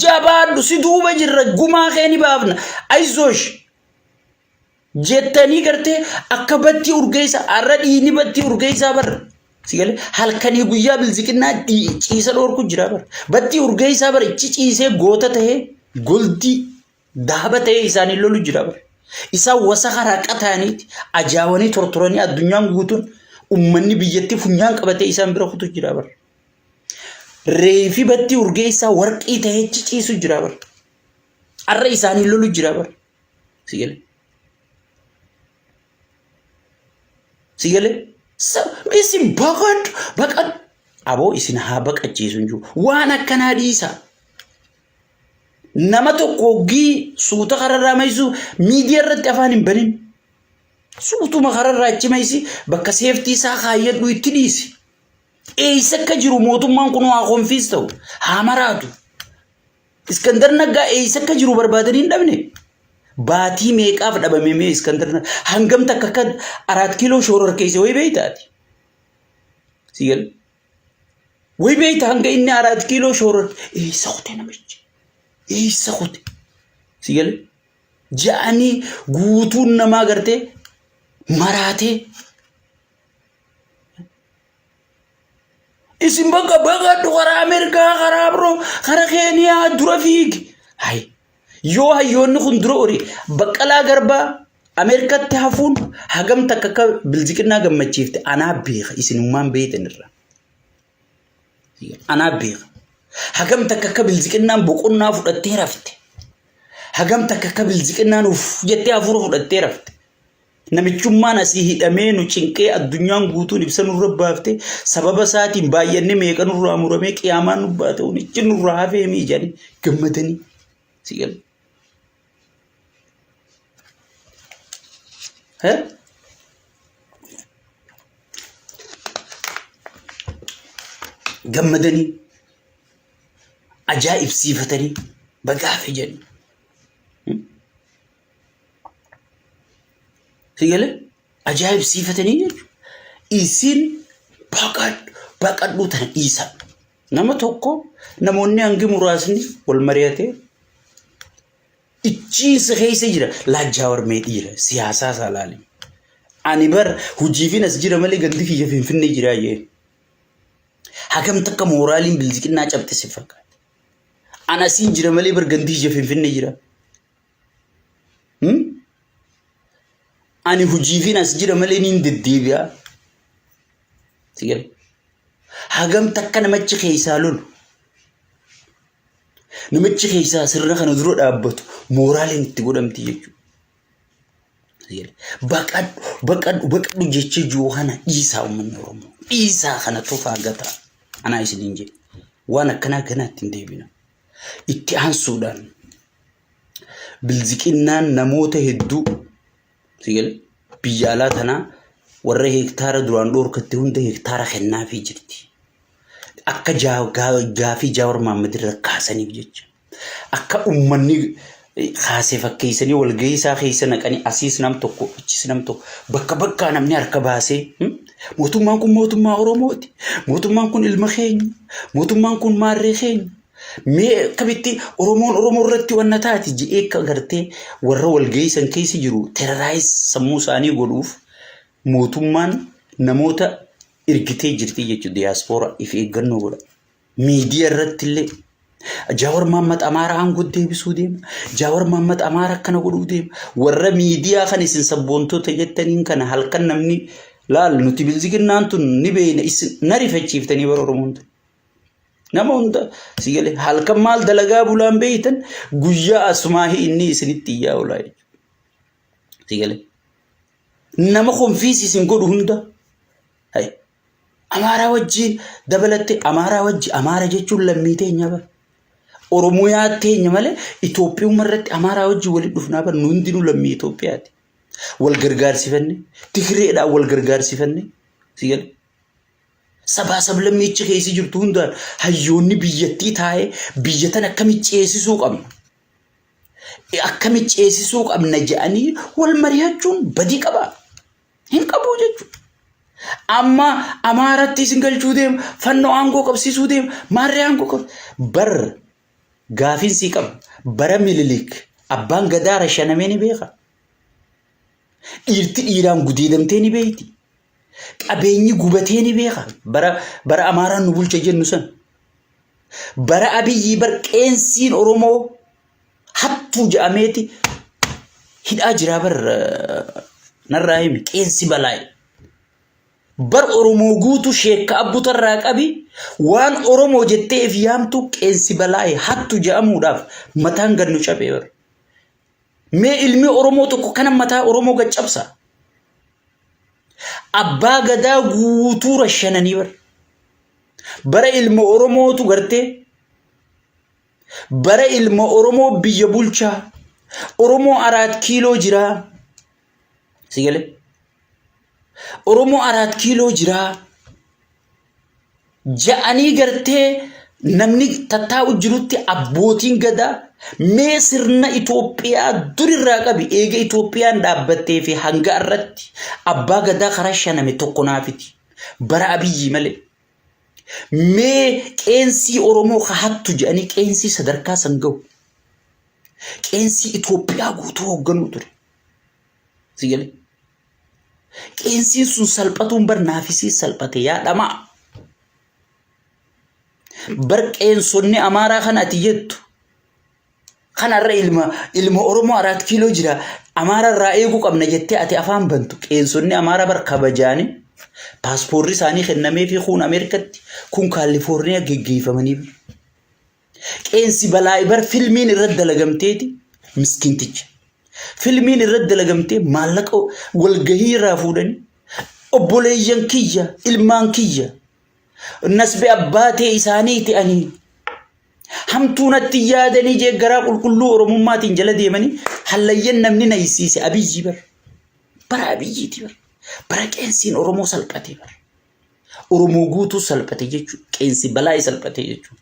Jabaadhu si duuba jirra gumaa kee ni baafna ayizoosh jettanii gartee akka battii urgeessa har'a dhiigni battii urgeessaa barra. Si galee halkanii guyyaa bilziqinnaa ciisa dhoorku jira bara. Battii urgeessaa bara ichi ciisee goota tahee goldii daaba ta'ee isaanii lolu jira bara. Isaan wasaka raqa ta'aniiti ajaawanii tortoranii addunyaan guutuun ummanni biyyattii funyaan qabatee isaan bira kutu jira bara. Reefi battii urgeessaa warqii ta'ee ciciisu jira bara. Har'a isaanii lolu jira bara. Si galee? Si galee? Isin baqadhu baqadhu. Aboo isin haa baqachiisu hin jiru. Waan akkanaa dhiisa. Nama tokko hoggii suuta kararraa maysu miidiyaa irratti afaan hin banin. Suutuma kararraa achi maysi bakka seeftii isaa kaayyadhu itti dhiisi. Eessa akka jiru mootummaan kun haa konfiis ta'u haa maraatu. Iskandar Naggaa eessa akka jiru barbaadanii hin dhabne. Baatii meeqaaf dhabame mee Iskandar Naggaa hangam takka akka araat kiiloo shoororkeesse wayi beektaati. Si gala. Wayi beekta hanga inni araat kiiloo shooror eessa kute namichi eessa kute. Si gala. Ja'anii guutuun namaa gartee maraatee Isin bakka baqadhu karaa Ameerikaa, karaa biroo, karaa Keeniyaa dura fiigi. Hay yoo hayyoonni kun dura ori Baqqalaa Garbaa Ameerikaatti hafuun hagam takka akka bilziqinnaa gammachiifte anaa beeka isinummaan beektan irra. Anaa beeka. Hagam takka akka bilziqinnaan boqonnaa fudhattee rafte. Hagam takka akka bilziqinnaan uff jettee hafuura fudhattee rafte. Namichummaan asii hidhamee nu cinqee addunyaan guutuun ibsa nurra baafte sababa isaatiin baay'anne meeqa nurraa muramee qiyaamaan nu baate unichi nurraa hafee mii jedhanii gammadanii si galu. Gammadanii ajaa'ibsiifatanii bagaafe jedhanii. Si galee ajaa'ibsiifatanii jechuudha. Isin baqadhu baqadhuu tana dhiisa. Nama tokko namoonni hangi muraasni wal mari'atee ichiinsa keessa jira. Laajjaa warmee dhiira siyaasaa isaa laali. Ani bar hojiifin as jira malee gandi kiyya finfinnee jira jee. Hagam takka mooraaliin bilziqinnaa cabxe si fakkaata. Ani asiin jira malee bar gandi kiyya finfinnee jira. Ani hojiifin as jira malee niin deddeebi'a. Si gala. Hagam takka namichi keessaa lolu. Namichi keessaa sirna kana dura dhaabbatu mooraaliin itti godhamti jechuudha. Si gala. Baqadhu baqadhu baqadhu jecha jiru kana dhiisaa uummanni Oromoo. Dhiisaa kana tufaa gataa. Anaa isiniin jedhe. Waan akkanaa ganaa ittiin deebina. Itti aansuudhaan bilziqinnaan namoota hedduu si gale biyya alaa tanaa warra heektaara duraan dhoorkatte hunda heektaara kennaafii jirti. Akka gaafii Jaawar Mahaammad irra kaasaniif jecha. Akka uummanni kaasee fakkeessanii walgahii isaa keessa naqanii asiis nam tokko achis nam tokko bakka bakkaa namni harka baasee mootummaan kun mootummaa Oromooti. Mootummaan kun ilma keenya. Mootummaan kun maarree keenya. Mee akkamitti Oromoon Oromoo irratti wanna taati je'ee akka gartee warra walgahii san keessa jiru terrorize sammuu isaanii godhuuf mootummaan namoota ergitee jirti jechuudha diyaaspooraa if eeggannoo godha. Miidiyaa irratti illee Jaawar Mahammad Amaara aangoo deebisuu deema. Jaawar Mahammad Amaara akkana godhuu deema. Warra miidiyaa kan isin sabboontota jettaniin kana halkan namni laal nuti bilziginnaan tun ni beeyna isin na rifachiiftanii bara Oromoon tun. Nama hunda si galee halkan maal dalagaa bulaan beeytan guyyaa asumaahi inni isinitti iyyaa oolaa jechuudha. Si galee nama konfiisi isin godhu hunda hay Amaaraa wajjin dabalatte Amaaraa wajji Amaara jechuun lammii teenya bara. Oromiyaa teenya malee Itoophiyummaa irratti Amaaraa wajjin walitti dhufnaa bara nu hundinuu lammii Itoophiyaati. Wal gargaarsifanne Tigireedhaan wal gargaarsifanne si galee. Sabaa sablammiichi keessa jirtu hundaan hayyoonni biyyattii taa'ee biyya tana akkamitti ceesisuu qabna? Akkamitti ceesisuu qabna jedhanii wal mari'achuun badii qabaa? Hin qabu jechuudha. Amma Amaaratti isin galchuu deema, fannoo aangoo qabsiisuu deema, maarree aangoo qab. Bar gaafiin sii qaba. Bara Mililik abbaan gadaa rashanamee ni beeka. Dhiirti dhiiraan gudeedamtee ni beekti. Qabeenyi gubatee ni beeka. Bara bara Amaaraan nu bulcha jennu san. Bara Abiyyii bar qeensiin Oromoo hattuu jedhameeti hidhaa jiraa bar narraa himi qeensi balaa'e. Bar Oromoo guutuu sheekka abbutarraa qabi waan Oromoo jettee if yaamtu qeensi balaa'e hattu jedhamuudhaaf mataan gad nu cabee bar. Mee ilmi Oromoo tokko kana mataa Oromoo gad cabsa. Abbaa gadaa guutuu rashananii bar. Bara ilma Oromootu gartee bara ilma Oromoo biyya bulchaa Oromoo araat kiiloo jiraa. Si galee? Oromoo araat kiiloo jiraa. Ja'anii gartee namni tattaa'u jirutti abbootiin gadaa mee sirna Itoophiyaa durirraa qabi eega Itoophiyaan dhaabbattee fi hanga irratti abbaa gadaa karaa shaname tokko naafiti. Bara Abiyyii malee. Mee qeensii Oromoo ka hattu jedhanii qeensii sadarkaa san gahu. Qeensii Itoophiyaa guutuu hoogganuu ture. Si galee? Qeensiin sun salphatuun bar naafisii salphate yaa dhamaa. Bar qeensonni Amaaraa kana ati jettu kanarra ilma ilma Oromoo araat kiiloo jira Amaara irraa eeguu qabna jettee ati afaan bantu qeensonni Amaaraa bar kabajaani paaspoorri isaanii kennamee fi kuun Ameerikatti kun Kaalifoorniyaa geggeeffamanii bar. Qeensi balaa'i bar filmiin irratti dalagamteeti miskiinticha. Filmiin irratti dalagamtee maallaqa walgahii irraa fuudhanii obboleeyyan kiyya ilmaan kiyya nasbe abbaa ta'e isaanii ta'anii hamtuu natti yaadanii jee garaa qulqulluu oromummaatiin jala deemanii hallayyan namni na hiisiise Abiyyi bar. Bara Abiyyiiti bar. Bara qeensiin Oromoo salphate bar. Oromoo guutuu salphate jechuun qeensi balaa salphate jechuun.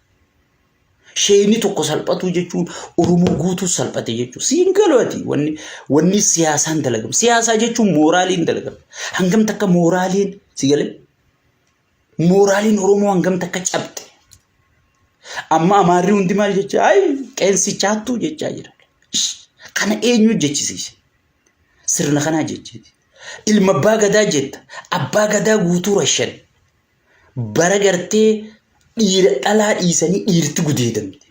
Sheeyni tokko salphatuu jechuun Oromoo guutuu salphate jechuun. Siin galu ati wanni wanni siyaasaan dalagamu. Siyaasaa jechuun mooraaliin dalagamu. Hangam takka mooraaliin si galee? Mooraaliin Oromoo hangam takka cabxe. Amma Amaarri hundi maal jechaa? Ayi qeensicha hattuu jechaa jira. Kana eenyu jechisiise? Sirna kanaa jechisiise. Ilma abbaa gadaa jetta. Abbaa gadaa guutuu rashan. Bara gartee dhiira dhalaa dhiisanii dhiirti gudeedamte.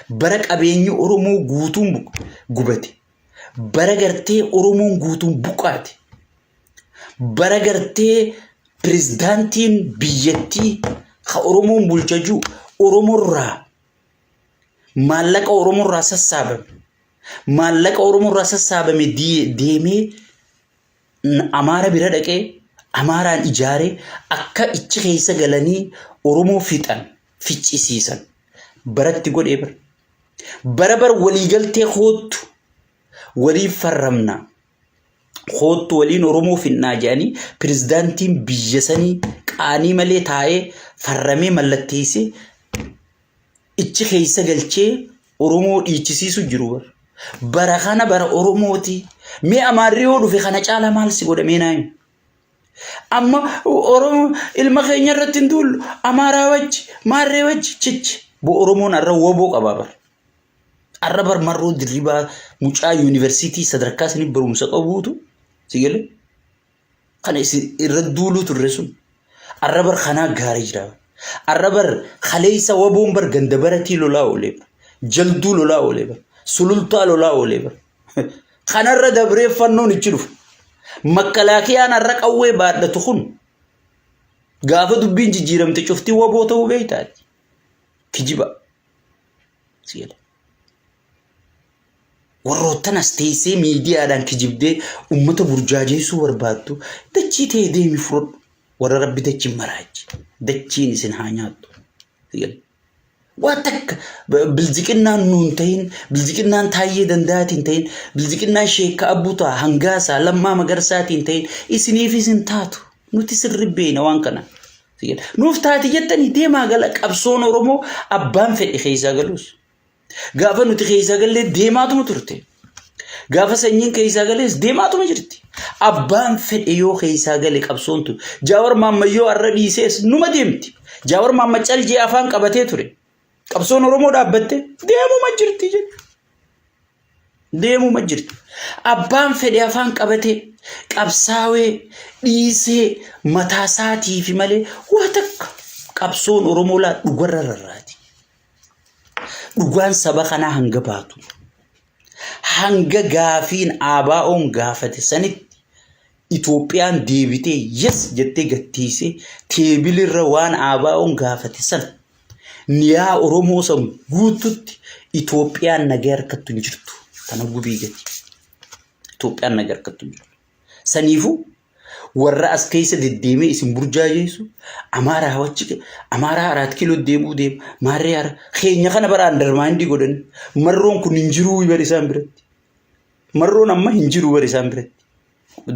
Bara qabeenyi Oromoo guutuun gubate. Bara gartee Oromoon guutuun buqqaate. Bara gartee pirezidaantiin biyyattii ka Oromoon bulcha jiru Oromoorraa maallaqa Oromoorraa sassaabame. Maallaqa Oromoorraa sassaabame deemee Amaara bira dhaqee Amaaraan ijaaree akka ichi keessa galanii Oromoo fixan ficcisiisan baratti godhee bara. Bara bara waliigaltee koottu waliin farramna koottu waliin Oromoo finnaa jedhanii pirezidaantiin biyya sanii qaanii malee taa'ee farramee mallatteessee ichi keessa galchee Oromoo dhiichisiisu jiru bara. Bara kana bara Oromooti. Mee Amaarri yoo dhufe kana caalaa maal si godha mee naa himi. Amma Oromoo ilma keenya irratti hin duullu. Amaaraa wajji, maarree wajji, chichi. Bo Oromoon arra woboo qabaa bar. Arra bar Marroo Dirribaa mucaa yuunivarsiitii sadarkaa isinii barumsa qabuutu si galee kana isin irra duuluu turre sun. Arra bar kanaa gaarii jira. Arra bar kaleessa waboon bar ganda baratii lolaa oolee bar. Jalduu lolaa oolee bar. Sulultaa lolaa oolee bar. Kanarra dabree fannoon ichi dhufa. Makkalaakiyaan har'a qawwee baadhatu kun gaafa dubbiin jijjiiramte cuftii waboo ta'uu beektaati. Kijiba. Si'ela. Warroottan as teessee miidiyaadhaan kijibdee uummata burjaajeessuu barbaaddu dachii ta'e deemi fudhadhu. Warra rabbi dachiin maraachi. Dachiin isin haa nyaattu. Si'ela. Waa takka bilziqinnaan nuun ta'in, bilziqinnaan Taayyee Danda'aatiin ta'in, bilziqinnaan Sheekka Abbutaa, Hangaasaa, Lammaa Magarsaatiin ta'in isiniifis hin taatu. Nuti sirri beekna waan kana. Nuuf taati jettanii deemaa gala qabsoon Oromoo abbaan fedhe keessaa galus. Gaafa nuti keessaa gallee deemaatuma turte. Gaafa sanyiin keessaa galees deemaatuma jirti. Abbaan fedhe yoo keessaa gale qabsoon tun. Jaawar Maammayyoo har'a dhiisees numa deemti. Jaawar Maamma caljee afaan qabatee ture. Qabsoon Oromoo dhaabbatte deemuma jirti jechuudha. Deemuma jirti. Abbaan fedhe afaan qabatee qabsaawee dhiisee mataa isaatiifi malee waa takka qabsoon Oromoo laa dhugarra rarraati. Dhugaan saba kanaa hanga baatu, hanga gaafiin ABOn gaafate sanitti Itoophiyaan deebitee yes jettee gattiisee teebilirra waan ABOn gaafate san niyaa Oromoo san guututti Itoophiyaan nagaa harkattu hin jirtu. Kana gubii gati. Itoophiyaan nagaa harkattu hin jirtu. Saniifuu warra as keessa deddeemee isin burjaajeessu Amaaraa wachi Amaaraa Araat kiiloo deemuu deema maarree hara keenya kana bara andarmaayindii godhani marroon kun hin jiruu bar isaan biratti marroon amma hin jiruu bar isaan biratti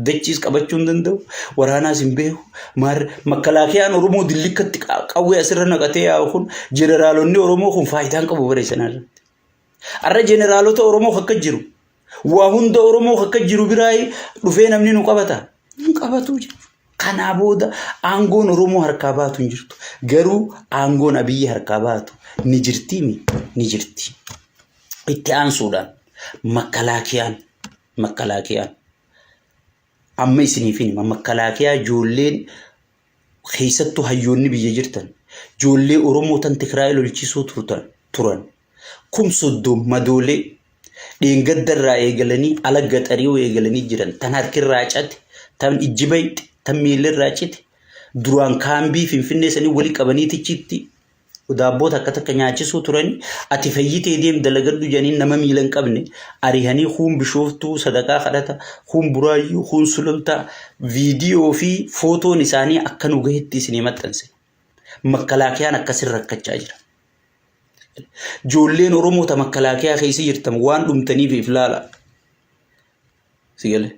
dachiis qabachuu hin danda'u waraanaas hin beeku maarree makkalaakiyaan Oromoo dillikkatti qawwee asirra naqatee yaa'u kun jeneraalonni Oromoo kun faayidaan qabu bara isaan irratti. Har'a jeneraalota Oromoo akka jiru waa hunda Oromoo akka jiru biraa dhufee namni nu qabata. Nu qabatu jechuudha. Kanaa booda aangoon Oromoo harkaa baatu hin jirtu. Garuu aangoon Abiyyi harkaa baatu ni jirtii mi? Ni jirti. Itti aansuudhaan makkalaakiyaan makkalaakiyaan amma isiniif hima makkalaakiyaa ijoolleen keessattuu hayyoonni biyya jirtan ijoollee Oromoo tan Tigraay lolchisuu turtan turan 30,000 madoolee dheengadda irraa eegalanii ala gaxari'uu eegalanii jiran tan harkirraa cate tan ijji bayxe tan miilirraa cite duraan kaambii Finfinnee sanii wali qabanii tichitti daabboo takka takka nyaachisuu turanii ati fayyitee deem dalagadhu jedhanii nama miila hin qabne arihanii kuun Bishooftuu sadaqaa kadhata kuun Buraayyuu kuun Sulultaa viidiyoo fi footoon isaanii akka nu gahetti isinii maxxanse. Makkalaakiyaan akkasin rakkachaa jira. Ijoolleen Oromoo ta makkalaakiyaa keessa jirtan waan dhumtaniif if laala. Si galee?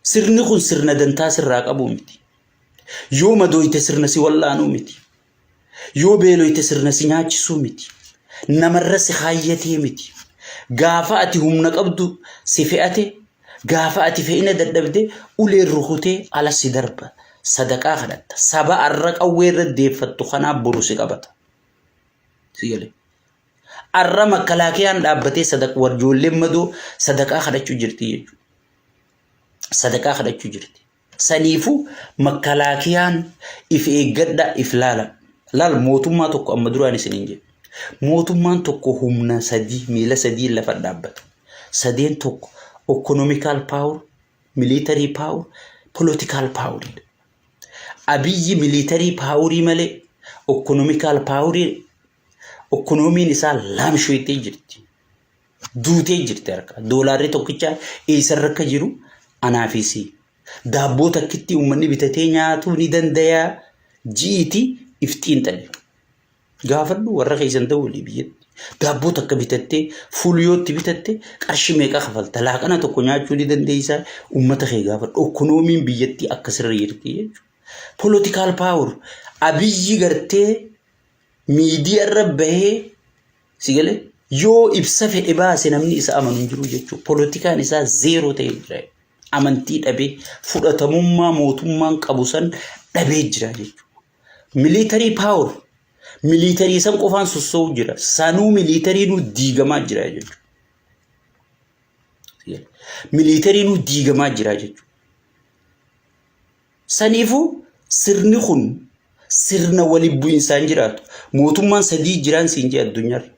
Sirni kun sirna dantaa sirraa qabuu miti. Yoo madooyte sirna si wal'aanuu miti. Yoo beeloyte sirna si nyaachisuu miti. Namarra si kaayyatee miti. Gaafa ati humna qabdu si fe'ate, gaafa ati fe'ina dadhabde uleen rukutee ala si darba. Sadaqaa kadhatta. Saba arra qawwee irra deeffattu kanaa boru si qabata. Si galee. Arra makkalaakiyaan dhaabbatee ijoolleen madoo sadaqaa kadhachuu jirti jechuudha. Sadaqaa kadhachuu jirti. Saniifuu makkalaakiyaan if eeggadha if laala. Laal mootummaa tokko amma duraan isiniin jedhe. Mootummaan tokko humna sadii miila sadii lafa dhaabbata. Sadeen tokko economical power, military power, political power. Abiyyi military power malee economical power economiin isaa laamshoytee jirti. Duutee jirti harka. Doolaarri tokkicha eessarra akka jiru anaafis. Daabboo takkitti uummanni bitatee nyaatuu ni danda'a. Ji'iti if xiinxali. Gaafadhu warra keessan ta'uu walii biyyatti. Daabboo takka bitattee fuulyootti bitatte qarshii meeqa kafalta? Laaqana tokko nyaachuu ni dandeessaa? Uummata kee gaafadhu. Economiin biyyattii akkasirra jirti jechuudha. Political power Abiyyi gartee miidiyaarra bahee si galee yoo ibsa fedhe baase namni isa amanu hin jiru jechuudha. Polotikaan isaa zeeroo ta'ee jira. Amantii dhabee fudhatamummaa mootummaan qabu san dhabee jira jechuudha. Military power Miliitarii san qofaan sossoo'u jira. Sanuu miliitariinuu diigamaa jira jechuudha. Miliitariinuu diigamaa jira jechuudha. Saniifuu sirni kun sirna waliin bu'insaan jiraatu. Mootummaan sadii jiraan siin jee addunyaarra.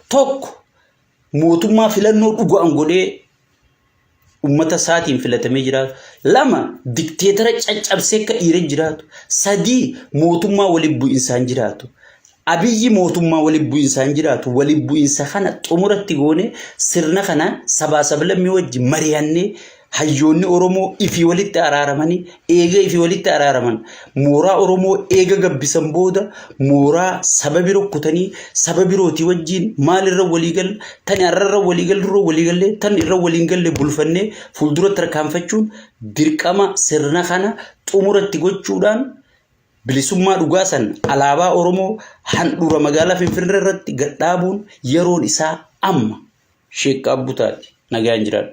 Tokko mootummaa filannoo dhugaan godhee ummata isaatiin filatamee jiraatu. 2 dikteetara caccabsee akka dhiira jiraatu. 3 mootummaa waliin bu'insaan jiraatu. Abiyyi mootummaa waliin bu'insaan jiraatu. Waliin bu'insa kana xumuratti goone sirna kana sabaa sablammii wajji mari'annee hayyoonni Oromoo ifii walitti araaramanii eega ifii walitti araaraman mooraa Oromoo eega gabbisan booda mooraa saba biro kutanii saba birootii wajjiin maal irra walii galla tan irra walii galle irra walii galle tan irra waliin galle bulfannee fuuldura tarkaanfachuun dirqama sirna kana xumuratti gochuudhaan bilisummaa dhugaa san alaabaa Oromoo handhuura magaalaa Finfinnee irratti gadhaabuun yeroon isaa amma. Sheekkaa Butaati. Nagaan jiraadhu.